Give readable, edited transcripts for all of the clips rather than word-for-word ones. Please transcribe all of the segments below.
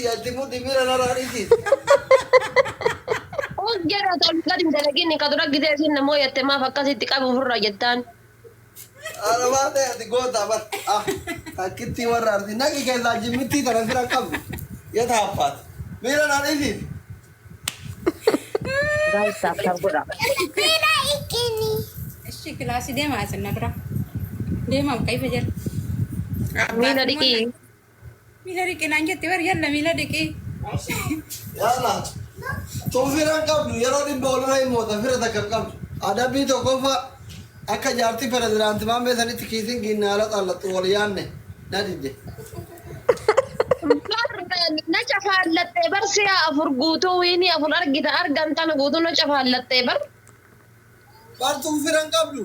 tiyya itti mudhi miira narraa dhiisi. Us jedha tol gadi hin dalagin ka dura gizee isin namoo jette maaf akkasitti qabu ofirraa jettaan. Arabaa ta'e ati goota bar. Ah, takkittii warra arti naqi keessaa jimmittii tana fira qabdu. Yeta abbaat. Miira naa dhiisi. Guys tap tap godha. Ishi kilaasii deemaa isin na bira. Deemaa kaifa jira. Miila dhiqii. Miila dhiqii naan jette bar yalla miila dhiqii. Yalla. Tun fira hin qabdu yeroo dhibba olirra hin moota fira takka hin qabdu. Adabbii tokkoffaa akka jaartii pirezidaanti Maammee sanitti kiisin giinnaala xallaxxu wal yaanne na didde. Bar na cafaallattee bar si'a afur guutuu wiinii afur argita argan tana guutuu na cafaallattee bar. Bar tun fira hin qabdu.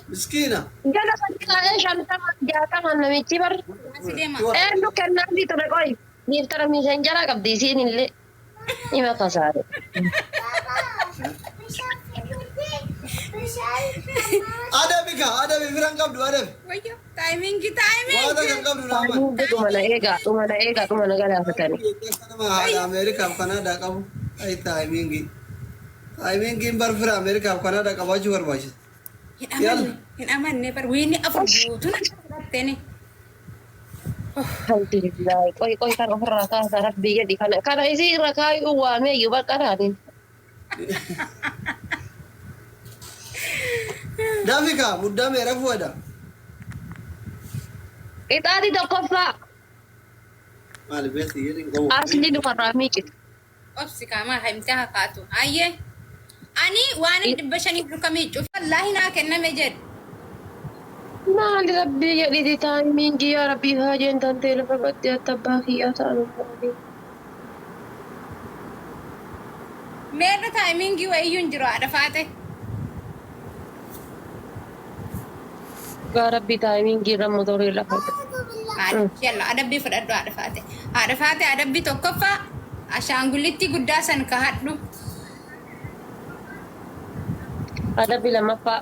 Miskiina. Jala sadi taa'ee shantamaan jaatamaan namichi bar. Asi deema. Eenyu kennaafii ture qoy. Giiftara miisenjaraa qabdi isiin illee. Ima kasaare. Adabi ka adabi fira hin qabdu adabi. Wayyo taayimingi Waa takka taayimingi. hin qabdu naaman. Dhuma na eegaa dhuma na eegaa dhuma na galaafatani. Akka nama haadha Ameerikaaf Kanaadaa qabu. Ay taayimingi. Taayimingiin bar fira Ameerikaaf Kanaadaa qabaachuu barbaachisa. Hin amanne hin amanne bar wiinni afur guutuu na fudhatteni. Alhamdulillah. Qoy qoy kan ofirraa kaasa rabbii jedhi kana kana isii irra kaayuu waamee iyyuu baqaraani. Dafi kaa muddamee rafuu heda. Qixaaxii tokkoffaa Maali beekti jedhi hin qabu. asli lukarraa miicita. Obsi kaamaa himtee haa kaatu. Ayyee. Ani waan 500 luka miiccuuf wallaahi naa kenname jedhe. Maali rabbii jedhiti taayimiingii yaa rabbii haajeen tantee lafa baddee atta abbaa kiyyaa ta'an maali. Meerra taayimiingii wayiyyuu hin jiru haadha faate. Dhugaa rabbii taayimiingii irra motorii lafa. Haadha yalla adabbii fudhadhu haadha faate. Haadha faate adabbii tokkoffaa ashaangulittii guddaa san kahadhu. Adabbii lammaffaa.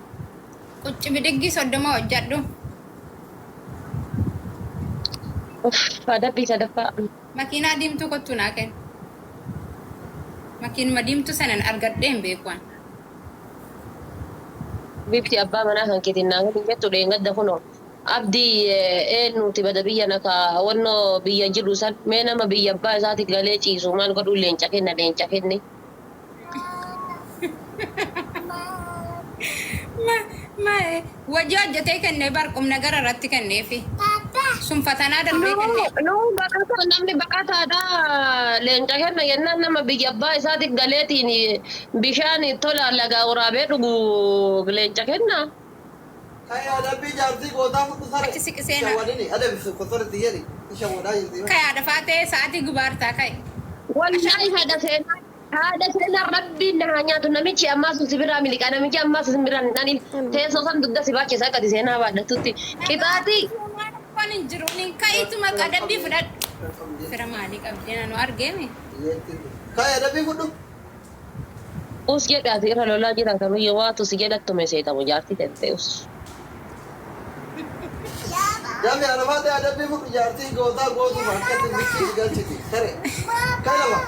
Qucci bidiggii 30 hojjadhu. Uff adabbii sadaffaa. Makiinaa diimtuu kottuu naa kenni. Makiinuma diimtuu sanan argadhee hin beeku an. Bifti abbaa manaa kan keetiin naa kenni jettu dheengadda kunoo abdii eenyuuti bada biyya na ka wannoo biyya jiru san mee nama biyya abbaa isaati galee ciisu maal godhuu leenca kenna leenca kenni. Ma ma wajii hojjetee kennee bar qumna gara irratti kenneefi. Sun fatanaa darbee kennee. No, baqataa namni baqataadha leenca kenna jennaan nama biyya abbaa isaati galeetiin bishaan tola lagaa waraabee dhugu leenca kenna. Kai adabbii jaartii gootaa fudhu sare. Achi siqi seenaa. Shawwadini adabi kotorti jedhi. Shawwadaa jirti. Kai haadha faatee sa'aatii gubaartaa kai. Wallahi haadha seenaa haadha seenaa rabbiin na haa nyaatu namichi ammaa sun si biraa miliqa namichi ammaa sun si biraa hin dhaniin teessoo san dugda si baachisa akka ati seenaa baadhatutti qixaatii. Waan hin jiru hin ka'iituma adabbii fudhadhu. Fira maalii qabdee nanu argeemi. Kai adabbii fudhu. Us jedhaati irra lolaa jira kamiyyuu waatu si jedhattume seetamu jaartii tente us. Dafi arafaate adabbii fudhu jaartii gootaa gootuuf akkatti bikkii si galchiti. Sare. Kai lama.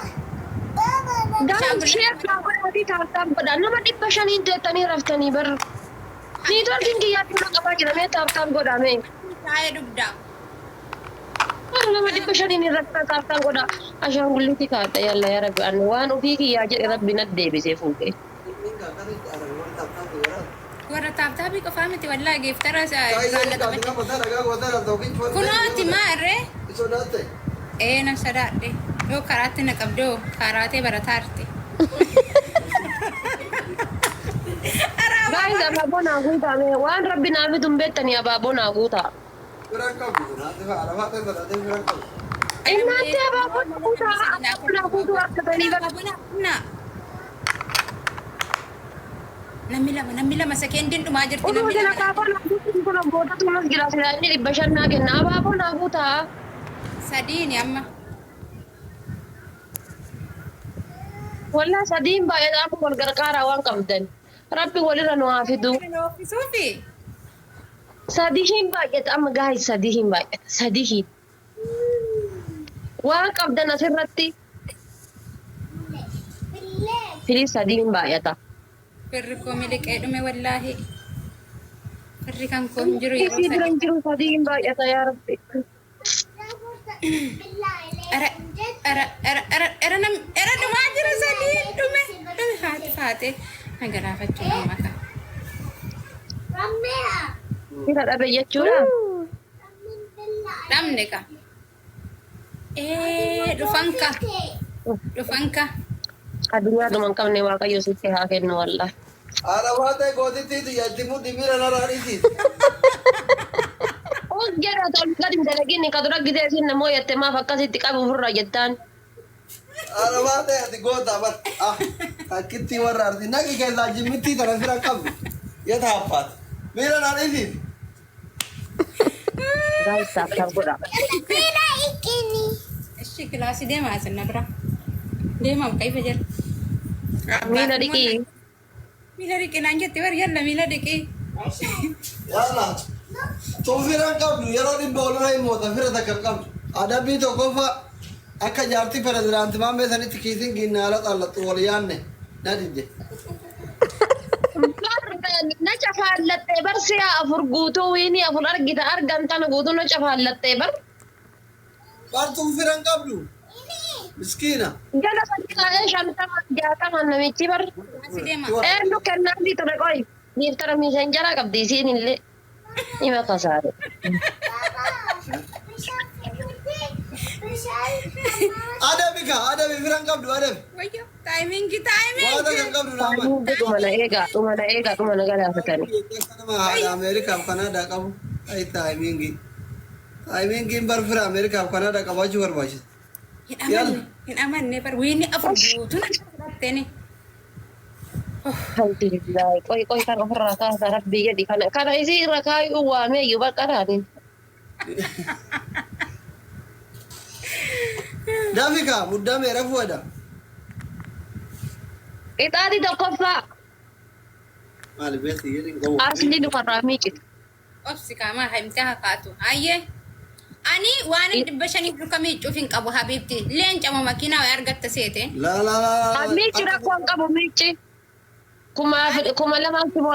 Guys share naa godhaatii tap tap godhaa nama 500n teettanii raftanii bar. Niitworkiin kiyyaa dhimma qabaa jira mee tap tap godhaa mee. Shaayee dhugdaa. Bara nama 500n hin raftaa tap tap godhaa. Ashaangulliitii kaadha yalla yaa rabbi ani waan ofii kiyyaa jedhe rabbi nat deebisee fuudhee. Warra taaptaabii qofaa miti wallaahi geeftara duraan na taphachuu. Kunooti maa irree? Ee nan sodaadhe. Yoo karaatti na qabdoo karaatee barataarti. Guys abaaboo naa guutaa mee waan rabbi naa fidu hin beektanii abaaboo naa guutaa. Innaatti abaaboo naa guutaa abaaboo naa guutuu argatanii bara. Namni lama namni lama sekendiin dhumaa jirti Utuu namni isin lama. abaaboo naa guutuu kun boodatu nas jira silaa inni 500 naa kenna abaaboo naa guutaa. Sadiini amma. Wallah sadiin baay'ata amma wal gargaaraa waan qabdan. Rabbi walirra nu haa fiduu. Oofisuufi. Sadiin baay'ata amma gaa'is sadiin baay'ata sadiin. Waan qabdan asirratti firii sadiin baay'ata. Firri koo miliqee dhume wallaahi. Firri kan koo hin jiru yeroo Isii bira sadi. hin jiru sadiin baay'ata yaa Rabbi. Ara ara ara ara ara nam ara dhumaa jira sadiin dhume dhume haati faate na galaafachuu nama ka. Fira dhabe jechuudha. Dhabne ka. Ee dhufan ka dhufan ka. Addunyaa dhuma hin qabne Waaqayyo sitti haa kennu wallahi. Haadha baatee gootittii tiyya itti muddi miira narraa dhiisi. Us jedha tol gadi hin dalagin ka dura gidee isin namoo jette maaf akkasitti qabu ofirraa jettaan. Haadha baatee ati goota bar. Ah akkitti warra arti naqi keessaa jimmittii tana fira qabdu. Yeta happaat. Miira naa dhiisi. Guys, tap tap godha. Ishi kilaasii deemaa asin na bira. Deemaa kaifa jira. Miila dhiqii. Miila dhiqii naan jette bar yalla miila dhiqii. Yalla. Tun fira hin qabdu yeroo dhibba olirra hin moota fira takka hin qabdu. Adabbii tokkoffaa akka jaartii pirezidaanti Maammee sanitti kiisin ginnaala xallaxxu wal yaanne na didde. Bar na cafaallattee bar si'a afur guutuu wiinii afur argita argan tana guutuu na cafaallattee bar. Bar tun fira hin qabdu. Miskiina. Jala sadi taa'ee shantamaan jaatamaan namichi bar. Asi deema. Eenyu kennaafii ture qoy. Giiftara miisenjaraa qabdi isiin illee. Ima kasaare. Adabi ka adabi fira hin qabdu adabi. Wayyo taayimingi Waa takka hin taayimingi. qabdu naaman. Dhuma na eegaa dhuma na eegaa dhuma na galaafatani. Nama haadha Ameerikaaf Kanaadaa qabu. Ay taayimingi. Taayimingiin bar fira Ameerikaaf Kanaadaa qabaachuu barbaachisa. Hin amanne hin amanne bar wiinni afur guutuu na fudhatteeni. Alhamdulillah. Qoy qoy kan ofirraa kaasa rabbii jedhi kana kana isii irra kaayuu waamee iyyuu baqaraani. Dafi ka muddamee rafuu eda. Qixaaxii tokkoffaa Maali beekti jedhi hin qabu. asli lukarraa miicita. Obsi kaamaa himtee haa kaatu. Ayyee. Ani waan 500 duka miiccuuf hin qabu habiibti. Leenca moo makiinaa wayii argatta seete. La la la la. Miici rakkoo hin qabu miici. Kumaaf kuma lamaan kuma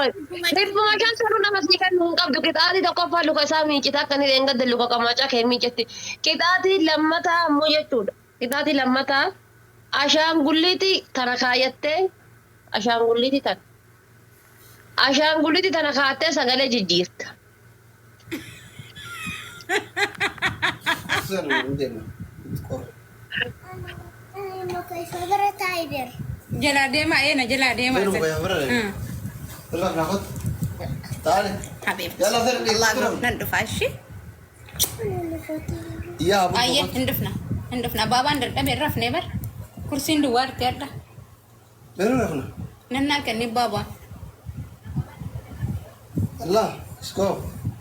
dhibbuma shan sanuu nama sii kennu hin qabdu qixaaxii tokkoffaa luka isaa miicita akka inni dheengadda luka qamaacaa kee miicetti. Qixaaxii lammataa ammoo jechuudha. Qixaaxii lammataa ashaangulliitii tana kaayyattee ashaangulliitii tana. Ashaangulliitii tana kaattee sagalee jijjiirta. Jalaa deemaa eena jalaa deemaa. Deemu guyyaa bira deema. Irra na kottu. Taale. Habiibti. Yalla fira Allah fira. nan dhufa ishee. Yaa abu. Ayyee hin dhufna hin dhufna baabaan dadhabee hin rafne bar kursiin duwwaa arti adda Meeruu rafna. nannaa kenni baabaan. Allah. Let's go.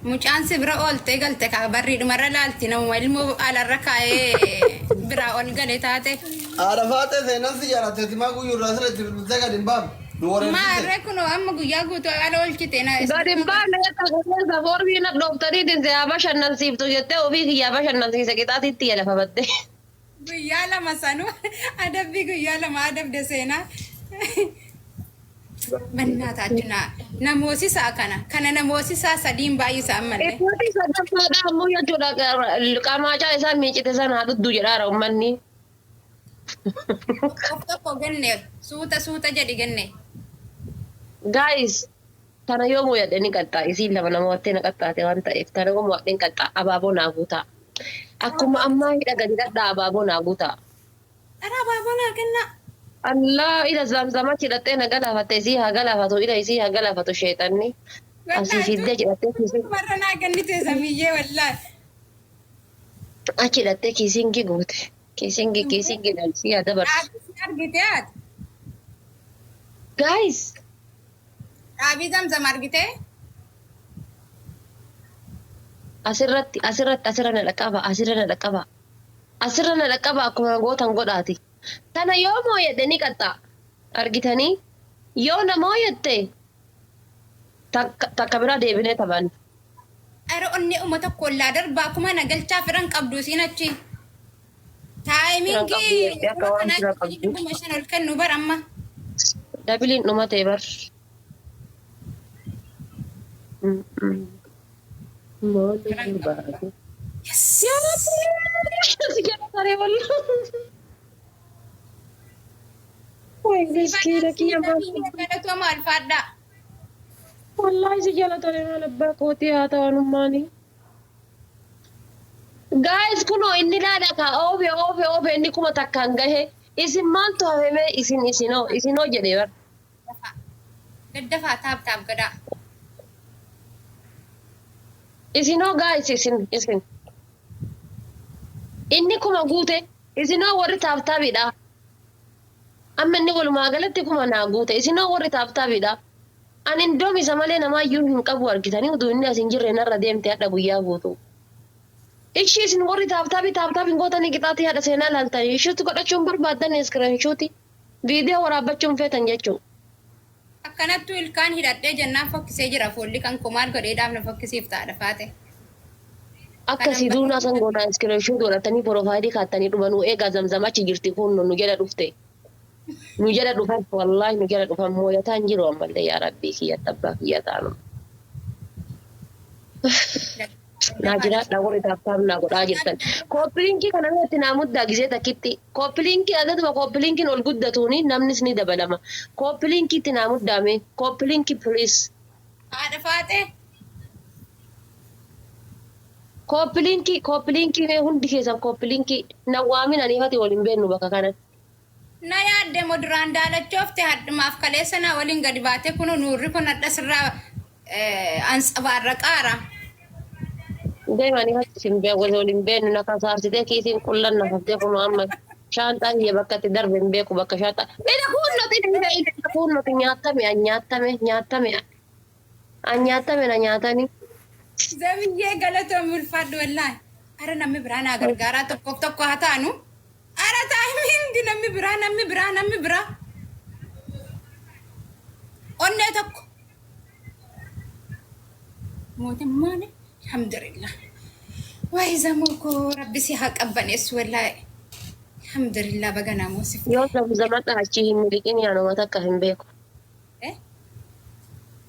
Mucaan si bira ooltee galte kaa barrii dhumarra laalti namuma ilmoo alarra kaa'ee biraa ol gale taate. Haadha faatee seenaan si jaalatte timaa guyyuu irraa sirriitti bilbiltee gadi hin baafne. Nu wareersite. Maarree kunoo amma guyyaa guutuu ala oolchite na. Gadi hin baafne jetta qilleensa foormii na dhooftaniitiin si haa bashannansiiftu jettee ofii kiyyaa bashannansiise qixaaxiitti lafa badde. Guyyaa lama sanuu adabbii guyyaa lama adabde seenaa. Bannaataachuu na namoosisaa kana kana namoosisaa sadiin baay'isa ammallee. Qixaaxii sadaffaadha ammoo jechuudha qamaacaa isaa miicite sana haa dhuddu jedhaara uummanni. Tokko tokko genne suuta suuta jedhi genne. Guys, tana yoo mooyadhe ni qaxxaa isiin lama nama wattee na qaxxaate waan ta'eef tana yoo moo'adhe ni qaxxaa abaaboo naa guutaa. Akkuma ammaa hidha gadi dhadhaa abaaboo naa guutaa. Ara abaaboo naa kennaa. Allah ila zamzama hidhattee na galaafatte isii haa galaafatu ila isii haa galaafatu sheexanni. Asii fiddee jedhattee kiisiin Warra naa kennite samiyyee wallaahi. achi hidhattee kiisingi goote. Kiisingi kiisingi dhalsii haa dabarsu. Dhaabii argite ati. Guys, Dhaabii zamzam argite. Asirratti asirratti asirra na dhaqqaba asirra na dhaqqaba asirra na dhaqqaba akkuma gootan godhaati. Tana yoo mooyadhe ni qaxxaa argitanii yoo na mooyatte takka takka biraa deebinee taphanna. Ara onnee uma tokko ollaa darbaa kuma na galchaa firan qabdu isiin achi. Taayimingii Akka yeroo waan fira kanaa qabdu. 5,000 ol kennu bar amma. Dabiliin dhuma ta'e bar. Yes. Si jala saree wallah. Way miskiina kiyya maal. Galatooma alfaadhaa. Wallahi si jala taree maal abbaa kootii haa ta'anummaani. Guys kunoo inni laala ka oofe oofe oofe inni 1000 gahe isin maaltu hafeme isin isinoo isinoo jedhe bar. Daddafaa tap tap godhaa. Isinoo guys isin isin. Inni 1000 guute isinoo warri tap tapiidha. Amma inni walumaa galatti 1000 naa guute isinoo warri tap tapiidha. Ani indoom isa malee namaayyuu hin qabu argitanii utuu inni as hin jirre narra deemte hadha guyyaa guutuu. Ishii isin warri tap tapii tap tapii gootanii qixaatii haadha seenaa laaltanii ishiitti godhachuun barbaaddan screenshot viidiyoo waraabbachuun feetan jechuudha. Akkanattuu ilkaan hidhadhee jennaan fokkisee jira fuulli kan koo maal godhee dhaabna fokkisiif ta'a dhafaate. Akkasii duunaa san goonaa screenshot godhatanii profile kaattanii dhumanuu eegaa Zamzam achi jirti kun nu jala dhufte. Nu jala dhufan wallaahi nu jala dhufan mooyataan jiru ammallee yaa rabbii kiyya abbaa kiyya taanu. Naa jiraadha warri tap tap naa godhaa jirtan. Copy link kana irratti naa muddaa gisee takkitti. Copy link adatuma copy linkiin ol guddatuuni namnis ni dabalama. Copy linkiitti naa muddaame. Copy link please. Haadha faatee. Copy link copy link mee hundi keessan copy link na waamin aniifati waliin beennu bakka kana. Na yaadde moo duraan daalachoofte hadhumaaf kaleessa naa waliin gadi baatee kun nuurri kun hadha sirraa ansabaarraqaara. Deemanii sin waliin beennu na kasaarsitee kiisiin qullan na haftee kun amma shaanxaa kiyya bakka itti darbe hin beeku bakka shaanxaa. Ila kunnoti ila ila kunnoti nyaatame an nyaatame nyaatame an nyaatame na nyaatanii. Zabiyyee galatoomii ulfaadhu wallaahi. Ara namni biraa naa gargaaraa tokkoof tokko haa taanu. Ara taayimiingi namni biraa namni biraa namni biraa. Onnee tokko. Mootummaan alhamdulillah. Wayi zamoo koo rabbi si haa qabbaneessu wallaahi. Alhamdulillah baga namoosif. Yoo Zamzamadha achii hin miliqin yaanuma takka hin beeku.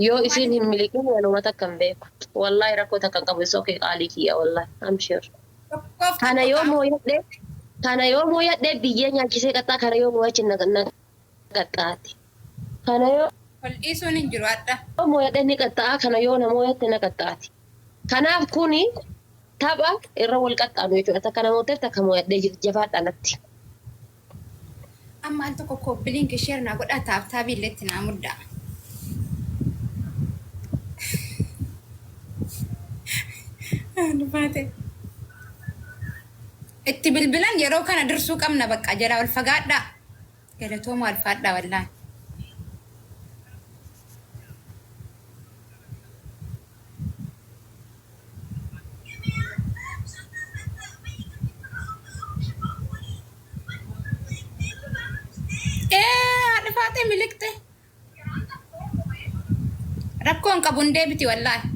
Yoo isin hin miliqin yaanuma takka hin beeku. Wallaahi rakkoo takka hin qabu isoo kee qaalii kiyya wallaahi amshir. Tokkoof Kana tokko yoo ta'a. mooyadhe kana yoo mooyadhe biyyee nyaachisee qaxxaa kana yoo mooyachi na qaxxaati. Kana yoo Wal dhiisuun hin jiru hadha. mooyadhe ni qaxxaa kana yoo na mooyatte na qaxxaati. Kanaaf kuni tapha irra wal qaxxaanu jechuudha. Takka namooteef takka mooyadhee jabaadha natti. Amma al tokko copy link share naa godhaa tap tapii illee itti naa muddaa. Dhufaate. Itti bilbilan yeroo kana dursuu qabna bakka jalaa ol fagaadhaa. Galatooma alfaadhaa wallaahi. Ee haadha faatee miliqxe. Rakkoon qabu hin deebiti wallaahi.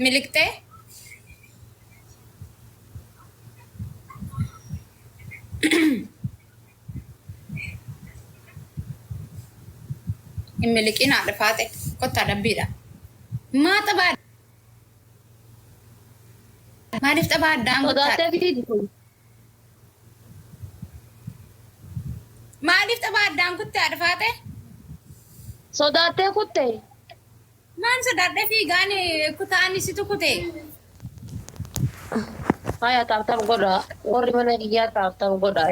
Miliqxee? Hin miliqin haadha faate. Kottaa dabbiidha. Maa taphaa maaliif taphaa addaan kuttaadha? Sodaattee fiigi kun. Maaliif taphaa addaan kutte haadha faate? Sodaattee kutte. Maan sodaadhee fiigaan kutaan isitu kute. Haya tap tap godhaa. Warri mana kiyyaa tap tap godhaa.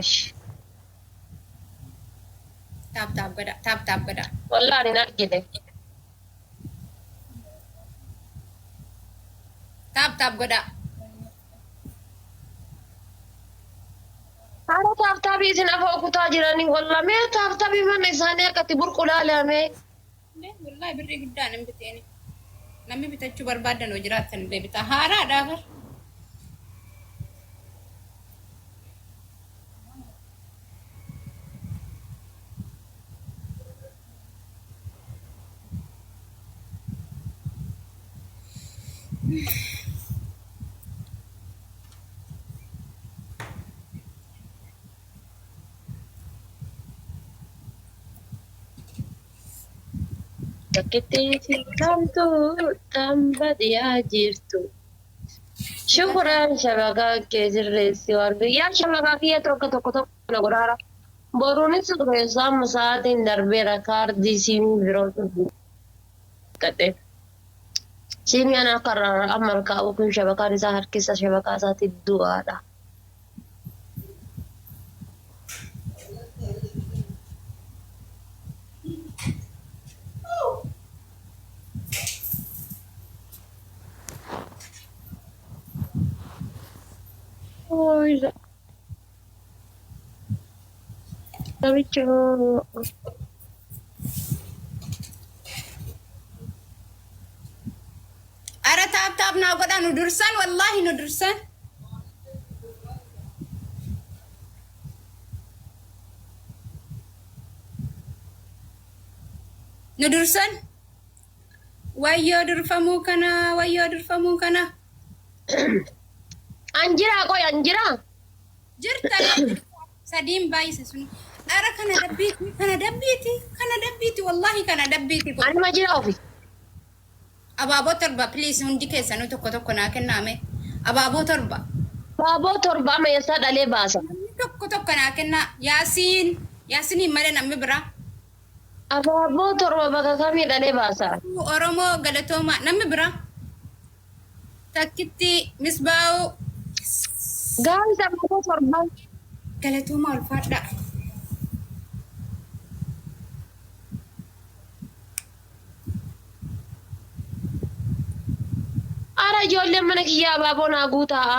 Tap tap godha tap tap godha. Wallaan hin argine. Tap tap godha. Haala tap tapii isin afoo kutaa jiranii walla mee tap tapii mana isaanii akkatti burqu laalame. Wallahi birrii guddaan hin biteeni. Namni bitachuu barbaadan hoo jiraattan illee bitaa. Haaraadha bar. Bakkitti fiigamtu tan badiyaa jirtu. Shukuraan shabakaa kee sirreessi waan biyyaa shabakaa kiyya tokko tokko tokko na godhaara. Boruunis keessaa amma sa'aatiin darbeera kaardii siimii biroo qadhe. Siimii ana akka amma harkaa kun shabakaan isaa harkisa shabakaa isaatti du'aadha. Oy, namicha. Ara tap tap naa godhaa nu dursan wallaahi nu dursan. Nu dursan. Wayyoo durfamuu kana wayyoo durfamuu kana. Anjira qoy anjira. Jirta sadiin baay'ise sun. Ara kana dabbiiti kana dabbiiti kana dabbiiti wallaahi kana dabbiiti. Anuma jira ofi. Abaaboo 7 please hundi keessanuu tokko tokko naa kennaame. Abaaboo 7. Abaaboo 7 amma eessaa dhalee baasa? Namni tokko tokko naa kennaa. Yaasiin Yaasiniin malee namni biraa. Abaaboo 7 bakka kamii dhalee baasa? Oromoo galatoomaa namni biraa. Takkitti misbaa'u. Gaafis abaaboo 7. Galatoomaa ulfaadhaa. Ara ijoolleen mana kiyyaa abaaboo naa guutaa.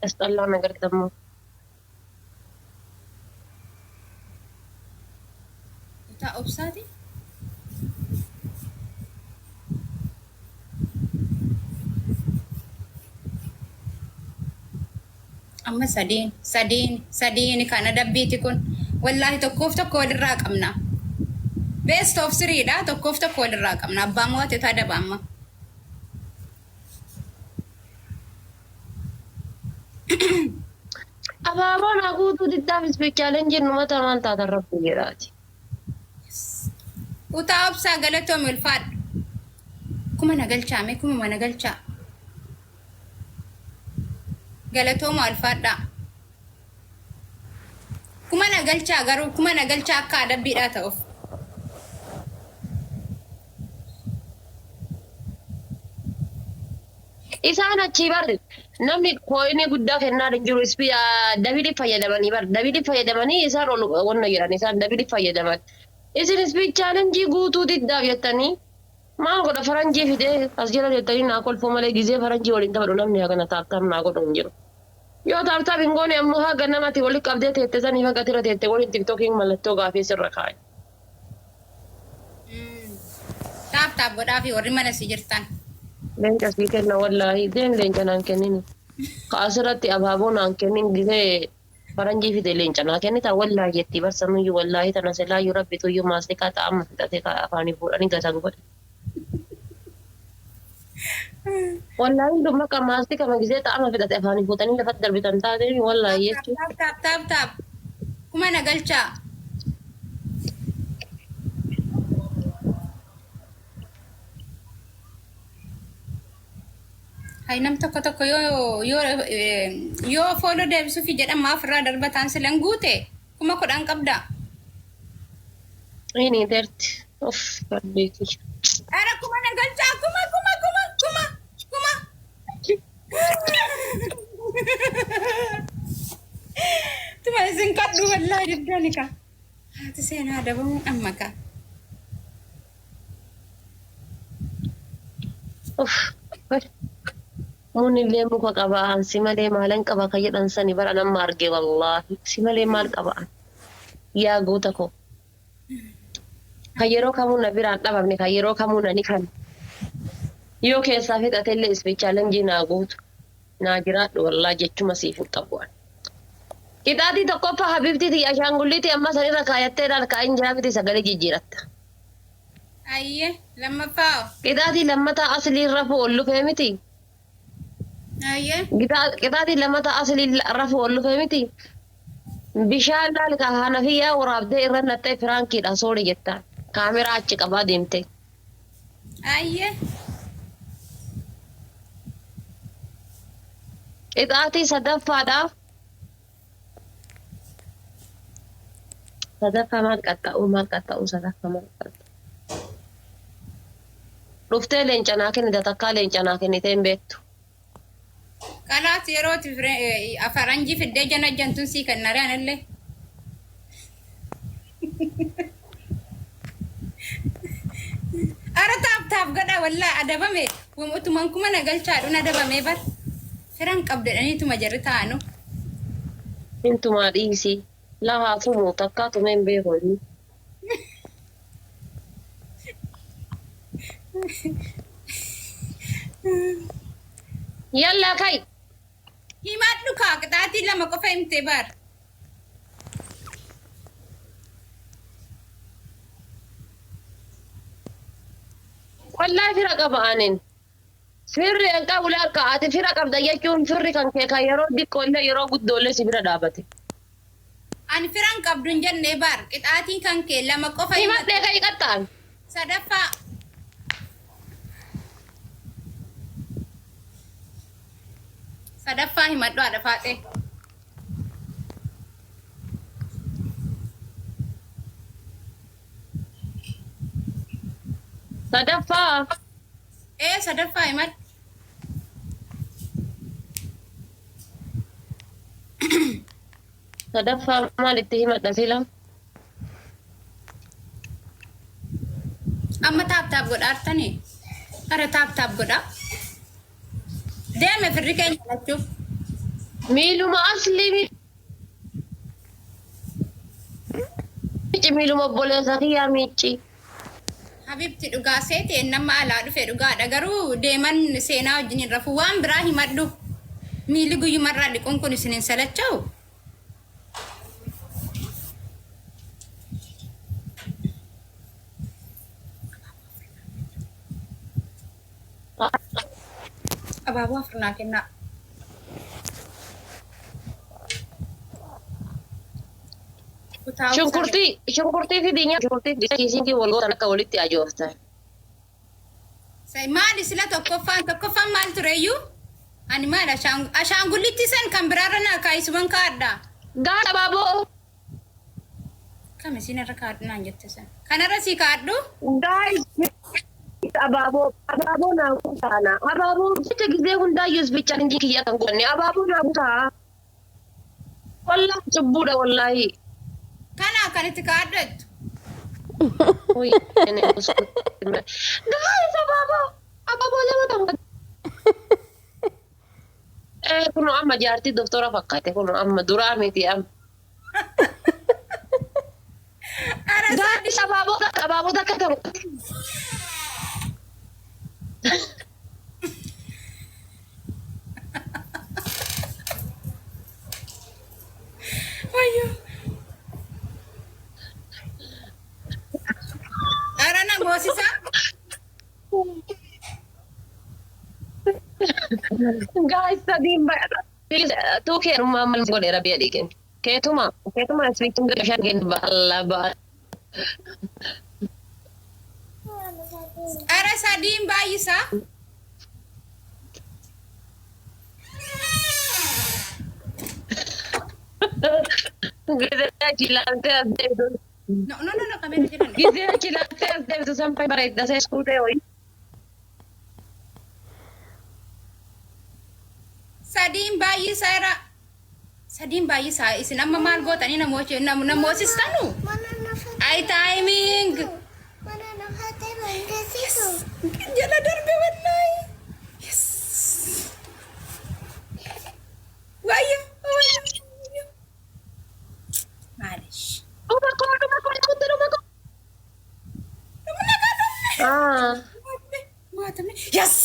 Asxallaa nagartammoo. Kutaa obsaati. Amma sadiin sadiin sadiin kana dabbiiti kun wallaahi tokkoof tokko walirraa qabna. Best of threedha tokkoof tokko walirraa qabna. Abbaa mo'ate adaba amma. Abaaboo naa guutuu diddaaf ispeechaaleen jennu mataa maal taatan rabbi jedhaati. Kutaa obsaa galatoomi ulfaadhu. Kuma na galchaa mee kuma na galchaa. Galatooma ulfaadhaa. Kuma na galchaa garuu kuma na galchaa akka adabbiidhaa ta'uuf. Isaan achii bar namni kooyinii guddaa kennaa hin jiru dabilii fayyadamanii bar dabilii fayyadamanii isaan ol wanna jedhan isaan dabilii fayyadaman. Isin ispii chaalenjii guutuu diddaaf jettanii maal godha faranjii fidee as jala jettanii naa kolfuu malee gizee faranjii waliin taphadhu namni hagana taaptaap naa godhu hin jiru. Yoo taaptaap hin goone ammoo haga namatti walitti qabdee teette sanii haga tira teette waliin tiktookiin mallattoo gaafii sirra kaa'e. Tap tap godhaa fi warri mana si jirtan. Leenca sii kenna wallaahi deem leenca naan kennini. Ka asirratti abaaboo naan kennin gisee faranjii fide leenca naa kennita wallaahi jetti barsanuyyuu wallaahi tana silaayyuu rabbituyyuu maastiqaa ta'ama fixate ka afaanii fuudhanii gatan godhe. Wallaahi dhumma ka maastiqa ma gisee ta'ama fixate afaanii fuutanii lafatti darbitan taate wallaahi jechuudha. Tap tap tap tap. Kuma na galchaa. Hay nam tokko tokko yoo yoo yoo follow deebisuufi jedhan maaf irraa darbataan silan guute 10,000 qabda. Ini terti. Uff, rabbii. Ara kuma na galchaa kuma kuma kuma kuma kuma. Tuma isin kadhu wallaahi diddaani ka. Haati seenaa adabamuun amma ka. Uff. Munni illee muka qaba si malee maalan qaba ka jedhan sani bara nama arge wallaahi si malee maal qaba yaa goota koo. Kan yeroo kamuu na biraan dhabamne kan yeroo kamuu na ni kan. Yoo keessaa fixate illee speed challenge naa guutu. Naa jiraadhu wallaa jechuma siif hin qabu. Qixaatii tokkoffaa habibtii tiyya ashaangulliitii amma sanirra kaayattee laal kaa'in jira miti sagalee jijjiiratta. Ayyee lammaffaa. Qixaatii lammataa asliin rafuu ol dhufee miti. Ayyee. Qixaatii lammataa asliin rafuu ol dhufee miti. Bishaan laal ka hanafiyyaa waraabdee irra naxxee prankiidha sorry jettaan. Kaameraa achi qabaa deemtee. Ayyee. Qixaatii sadaffaadhaaf sadaffaa maal qaxxa'uu maal qaxxa'uu sadaffaa maal qaxxa'uu. Dhuftee leenca naa kennite takkaa leenca naa kennitee hin beektu. Kalaas yerooti faranjii fiddee jana jantun sii kennare anillee. Ara tap tap godha wallaa adabame utuman kuma na galchaadhuun adabame bar. Firan qabdedhaniituma jarri taa'anu. Intumaa dhiisii. Lahaa tumu takkaa tumee hin beeku inni. Yallaa kai. Himadhu kaa qixaatii lama qofa himte bar. Wallaahi fira qaba anin. Firri hin qabu lakka ati fira qabda jechuun firri kan kee kan yeroo xiqqoollee yeroo guddoollee si bira dhaabate. Ani firan qabdu hin jenne bar qixaatiin kan kee lama qofa Himadhee kai qaxxaan. Sadaffaa. Sadaffaa himadhu haadha faaxee. Sadaffaa. Ee sadaffaa himadhu. Sadaffaa maalitti himadha sila? Amma tap tap godhaartanii. Ara tap tap godhaa. Deeme firri keenya lachuuf. Miiluma aslii miicci miiluma obboleessa kiyyaa miicci. Habibti dhugaa seete nama alaa dhufe dhugaadha garuu deeman seenaa wajjin hin rafu waan biraa himadhu. Miilli guyyumarraa dhiquun kun isin hin salacha'u. Abaaboo afur naa kennaa. Kutaa Shunkurtii shunkurtii fi diinyaa shunkurtii fi kiisinkii wal gootan akka walitti ajooftan. Maali sila tokkoffaan tokkoffaan maal tureyyuu? Ani maal ashaangullitti san kan biraarra naa kaayisuman kaadha. Gaara abaaboo. Kam isin irra kaadhu naan jette san. Kanarra sii kaadhu? Guys, abaaboo abaaboo naa guutaana. Abaaboo jecha gizee hundaayyuu speed challenge kiyya kan godhanne abaaboo naa guutaa. Wallaahi cubbuudha wallaahi. Kana akkanitti kaadhu jettu. Guys, abaaboo abaaboo lama kan kun amma jaartii doktora fakkaate kun amma duraa miti amma. Ara Guys, abaaboo takka abaaboo takka ta'u. Ayyo. Ara na moosisa. Guys, sadiin baay'ata. Tuu keenummaa maal godhe rabbi adii kennu. Keetuma keetuma ismiitiin bishaan kennu baala baala. Ara sadiin baay'isaa. Gizee achi ilaaltee as deebitu. No, no, no, no, kamera jiran. Gizee achi ilaaltee as deebitu san bareedda see suutee wayii. Sadiin baay'isaa irra. Sadiin baay'isaa isin amma maal gootanii namoosistanu? Ay timing. Jala darbe wallaahi. Yes. Wayyo, wayyo. Maalish. Dhuma koo dhuma koo dhuma dhuma koo. Dhumna kaa dhumne. Ah. Maatamne. Yes.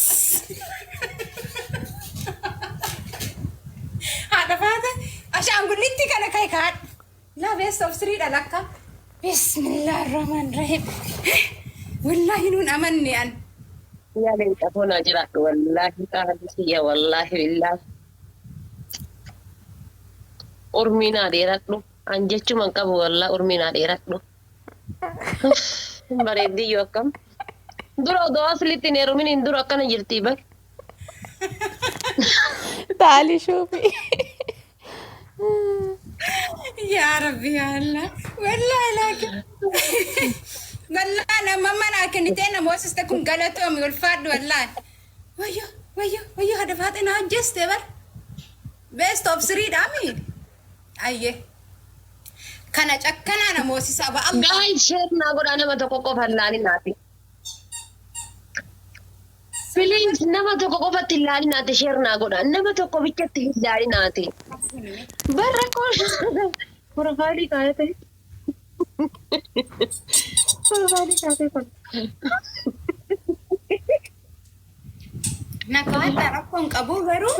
Namitti kana kai kaadhu. Laa best of three dha lakka. Bismillah ar-Rahman Rahim. Wallaahi nuun amanne an. Yaa leenca koo naa jiraadhu wallaahi qaali kiyya wallaahi billaahi. Urmii naa dheeradhu. An jechuma hin qabu wallaahi urmii naa dheeradhu. Bareeddiyyoo akkam. Dura odoo aslitti hin heerumin hin dura akkana jirtii bar. Taali shuufi. Yaa Rabbi yaa Allah. Wallaahi laakin. Wallaahi nama manaa kennitee na moosiste kun galatoomi ulfaadhu wallaahi. Wayyo wayyo wayyo haadha faaxee na ajjeeste bar. Best of three dhaami. Ayyee. Kana cakkanaa na moosisaa ba Allah. Guys, share naa godhaa, nama tokko qofa hin laalinaati. Please, nama tokko qofatti hin laalinaati, share naa godhaa. Nama tokko bichatti hin laalinaati. Barra koo profile kaayate. Profile kaayate kun. Na kawatta rakkoon qabu garuu.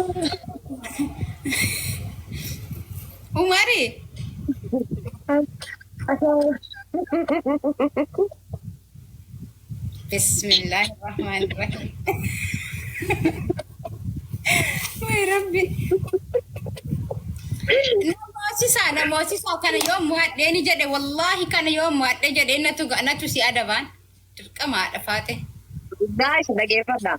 Umari. Bismillahirrahmanirrahim. Way Rabbi. Namoosisaa namoosisaa kana yoo mo'adhee ni jedhe, wallaahi kana yoo mo'adhee jedhe natu natu si adabaan dirqama haadha faate. Guys, dhageeffadha.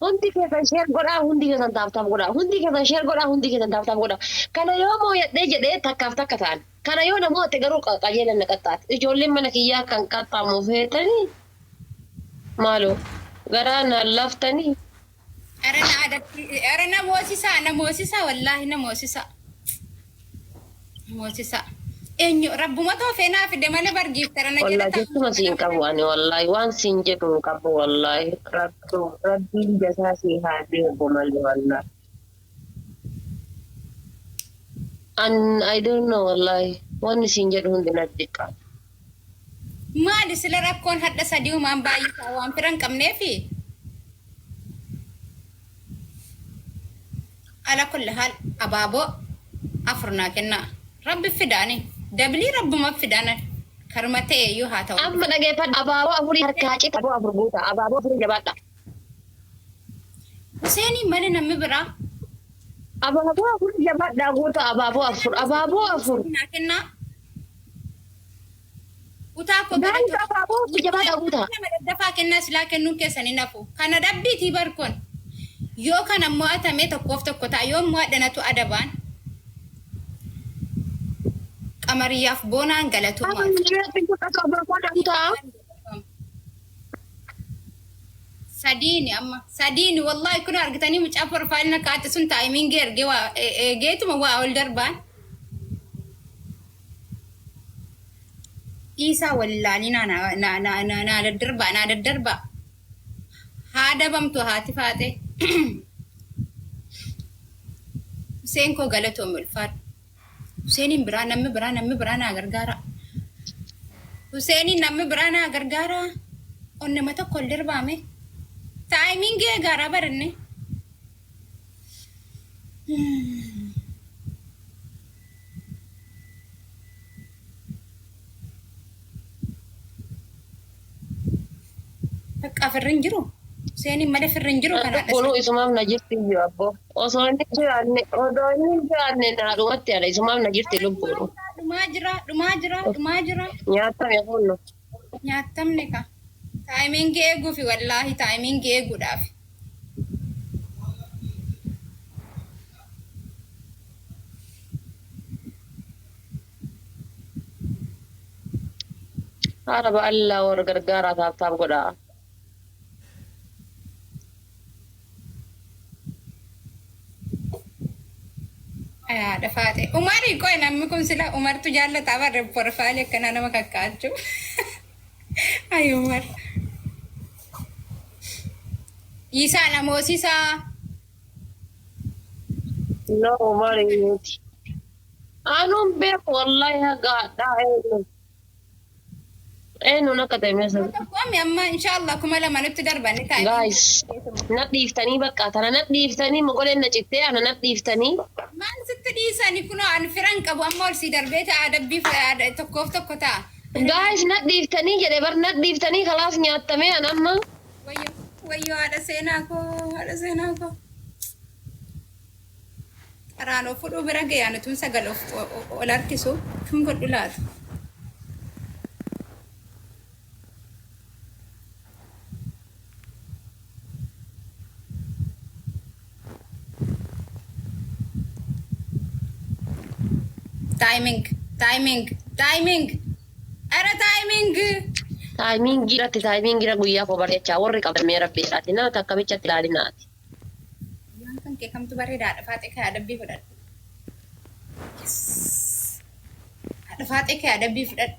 Hundi keessan share godhaa, hundi keessan tap tap godhaa, hundi keessan share godhaa, hundi keessan tap tap godhaa. Kana yoo mooyadhee jedhee takkaaf takka ta'an. Kana yoo namoota garuu qajeelan na qaxxaate. Ijoolleen mana kiyyaa kan qaxxaamu feetanii maaloo garaa naan laaftanii. Ara na adabbi, ara na moosisaa na moosisaa, wallaahi na moosisaa. Moosisaa. Eenyu rabbuma toofee naa fide malee bargiiftara na jala Wallaahi jechuma siin qabu ani, wallaahi waan siin jedhu hin qabu, wallaahi rabbiin jasaa sii haa deebu malee, wallaahi. An I don't know, wallaahi wanni siin jedhu hundi natti xiqqaata. Maali sila rakkoon hadha sadii umaan baay'isaa waan fira hin qabneefi? Ala kulli haal abaaboo afur naa kennaa. Rabbi fidaani. Dabilii rabbuma fidaana. Karuma ta'e iyyuu haa ta'u. Amma dhageeffadhu, abaaboo afurii harkaa cita, abaaboo afur guuta, abaaboo afurii jabaadha. Huseeniin malee namni biraa Abaaboo afurii jabaadhaa guuta, abaaboo afur, abaaboo afur. naa kennaa. Utaa koo Guys, abaaboo afur jabaadhaa guuta. Nama daddafaa kennaa, silaa kennuun keessan hin hafu. Kana dabbiitii barkoon. Yoo kana mo'atame tokkoof tokko ta'a. Yoo mo'adhanatu adabaan. Qamariyyaaf boonaan galatoomaa. Abaaboo guutaa. Sadiini amma sadiini, wallahi kun argitanii mucaa profile na kaa'atte sun timing ergee waa eegeetuma waa ol darbaan. Dhiisaa wallaalii naa naa naa naa naa daddarbaa naa daddarbaa. Haa dabamtu haati faate. Huseen koo galatoomi, ulfaadhu. Huseeniin biraa namni biraa naa gargaara. Huseeniin namni biraa naa gargaara. Onnema tokko ol darbaame. Timing eegaaraa baranne. Bakka firri hin jiru. Huseeniin malee firri hin jiru kanaadha. Kunuu isumaaf na jirti iyyuu abboo. Osoo inni jiraanne, odoo inni hin jiraanne naa dhumatti ala isumaaf na jirti lubbuun. Dhumaa jira, dhumaa jira, dhumaa jira. Nyaatame kunno. Nyaatamne ka. Timing eeguufi, wallaahi timing eeguudhaaf. Haala ba'allaa warra gargaaraa tap tap godhaa. Haadha faate. Umari qoy, namni kun sila Umartu jaallataa barre profile akkanaa nama kakkaachuu. Ay Umar. Isaa namoosisaa. No, Umari miti. Anuun beeku wallahi haga hadhaa eenyu. Eenyuun akka ta'e meeshaa. Tokkomi amma inshallah 2000 nutti darbanni taa'e. Guys, na dhiiftanii bakka tana na dhiiftanii mogoleen na cittee ana na dhiiftanii. Maal sitti Sitti dhiisani kunoo ani firan qabu amma ol si darbee ta'a adabbii tokkoof tokko ta'a. Guys, na dhiiftanii jedhe bar, na dhiiftanii, kalaas nyaattamee an amma. Wayyo, wayyo, haadha seenaa koo, haadha seenaa koo. Qaraan of fudhuu bira ga'e ani tun sagal of ol harkisu tun godhu laata. Timing, timing, timing. Ara timing. Timingii irratti, timingii irra guyyaa koo bareechaa warri qabamee rabbiidhaati. Nama takka bichatti ilaalinaati. Guyyaan kan kee kamtu bareedaadha? Faaxee kee adabbii fudhadhu. Yes. Haadha faaxee kee adabbii fudhadhu.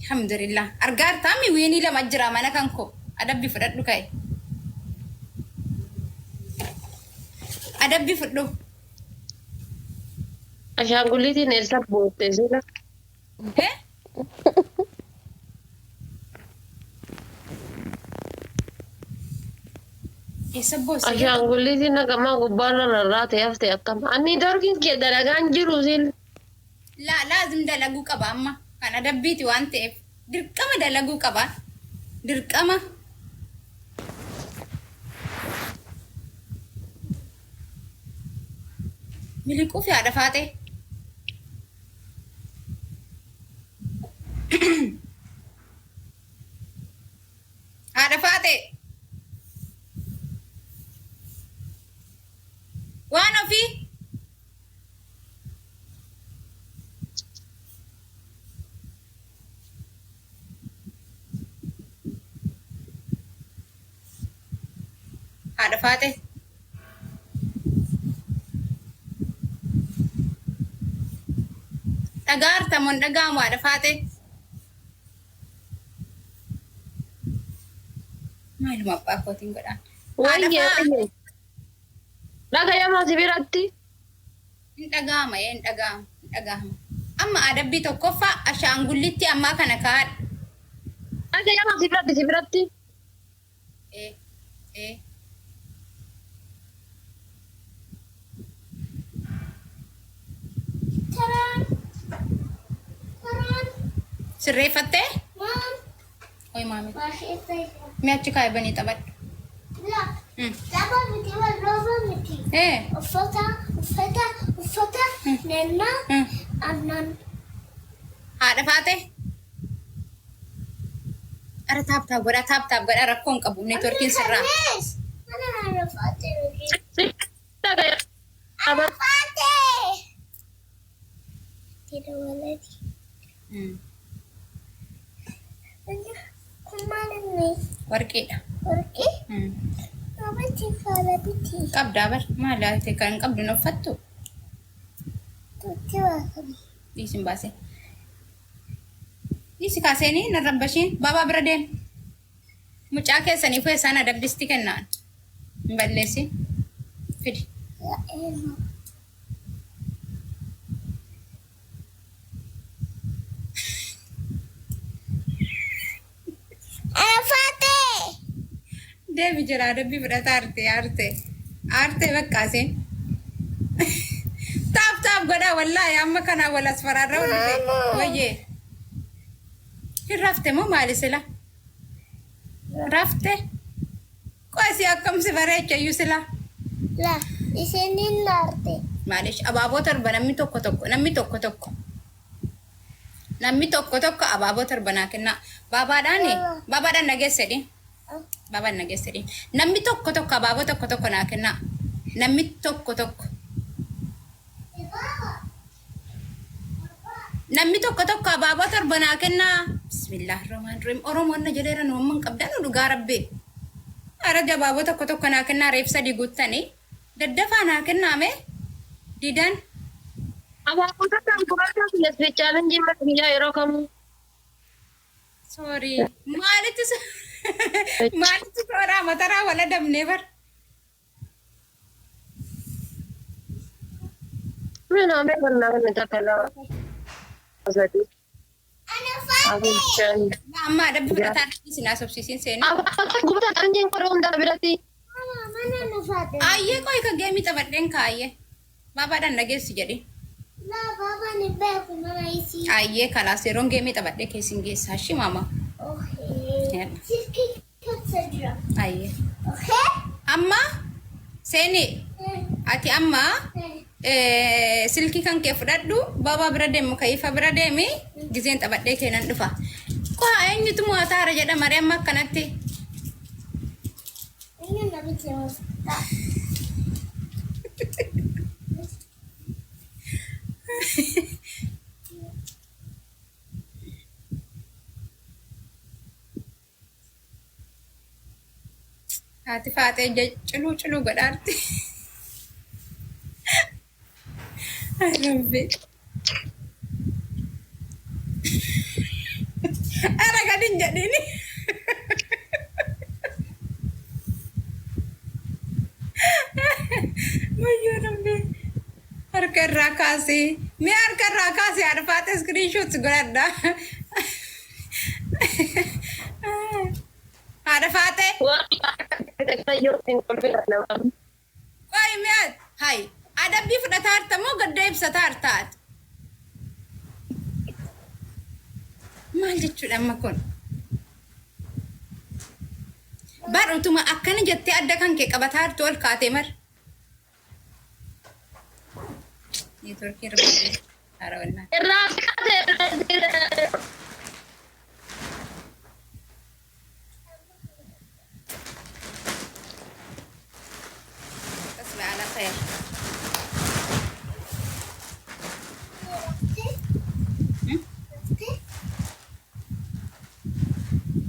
Alhamdulillah. Argaa artaami wiinii lama jira mana kan koo. Adabbii fudhadhu ka'e. Adabbii fudhu. Ashaangulliitiin eessa bootte sila? Eh? Eessa boosse? Ashaangulliitiin naqamaa gubbaarra rarraate hafte akkam. Ani dorkiin kee dalagaan jiru sil. Laa, laazim dalaguu qaba amma. Kan adabbiiti waan ta'eef. Dirqama dalaguu qaba. Dirqama. Miliquu fi haadha faaxee. Haadha faaxee. Waan ofii. Haadha faaxee. Dhagaa artamoon dhaga'amu haadha faaxee. Maaluma abbaa kootiin godhaan. Haadha Wayyee faaxee. wayyee. Dhagayamaa si biratti. Hin dhaga'ama, hin dhaga'ama, hin dhaga'ama. Amma adabbii tokkoffaa ashaangullitti ammaa kana kaa'adha. Dhagayamaa si biratti, si biratti. Ee, ee. Taraan. Taraan. Sirreeffattee? Mom. Oi maami. Baay'ee. Mee achi kaa'e banii taphadhu. La. Tapha miti, rooba miti. Ee. Uffata, uffata, uffata, nannaa, aannan. Haadha faate. Ara tap tap godha, tap tap godha, rakkoo hin qabu networkiin sirraa. Ana haadha faate miti. Dhagayama. Faate! Tira waladi. Kun maal inni? Warqiidha. Warqii? Abati faala biti. Qabdaa bar, maal ati kan qabdu hin uffattu? Tutti baasani. Dhiisin baasee. Dhiisi kaaseenii nan rabbashiin baabaa bira deem. Mucaa keessanii fi isaan adabbisti kennaan. Hin balleessin. Fidi. Yaa elma. Faate! Deemi jira adabbii fudhata, aarte aarte aarte bakkaaseen. Tap tap godhaa, wallaahi amma kanaa wal as faraarra wal dhufe. Wayyee. Hin rafte moo maali sila? Rafte? Qosi akkam si bareecha iyyuu sila? La, isheen hin aarte. Maalish abaaboo 7 namni tokko tokko, namni tokko tokko. Namni tokko tokko abaaboo 7 naa kennaa. Baabaadhaan baabaadhaan nageessedhi. Baabaan nageessedhi. Namni tokko tokko abaaboo tokko tokko naa kennaa. Namni tokko tokko. Namni tokko tokko abaaboo 7 naa kennaa. Bismillahirrahmanirrahim. Oromoon na jedheera nu amma hin qabdan dhugaa rabbi. Ara abaaboo tokko tokko naa kennaa, reef sadii guuttanii. Daddafaa naa kennaa mee? Didan. Abaaboo takkaan gubachaa biyya challenge mana biyyaa yeroo kamuu. Sorry. Maalitti maalitti sooraa mataraa wal adamnee bar. Mina beekan nama takka, lama, sadii, Ana afur, shan. Amma adabbii fudhataa isin haasofsiisin seenaa. Abaaboo gubataa challenge qoree hundaa biratti. Mama, mana na faate. Ayyee, qoy ka geemii taphadheen kaayyee. Baabaadhaan dhageessi jedhi. Laa baabaan hin beeku mana isii. Ayyee kalaas yeroon geemii taphadhee keessin geessaa shi maama. Okay. Silkii keessa jira. Ayyee. Okay? Amma seeni ati amma silkii kan kee fudhadhu baabaa bira deemu kayifa bira deemi gizeen taphadhee keenan dhufa. Qoha eenyutu mo'ataara jedha maree amma akkanatti. Eenyu na bitee hoosiftaa? Haati faaxee ija culuu culuu godhaarti. Ay Rabbi. Ara gad hin jedhini. Wayyoo Rabbi. Harka irraa kaasee. Mee harka irraa kaasee haadha faaxee screenshot godhadha. Haadha faaxee. Qoy mi'a hay adabbii fudhataa jirta moo gadda ibsataa jirta ati? Maal jechuudha amma kun? Bar utuma akkana jettee adda kan kee qabataa jirtu ol kaatee mar. Neetworkii irra bu'ee haara wallaahi. Irraa kaatee. تصبح على خير.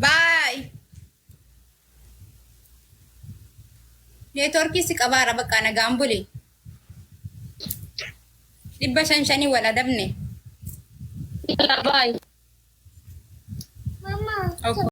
Bye. Neetworkii si qabaara bakka nagaan buli. 500 5 wal adabne. Bye. Mama. Okay.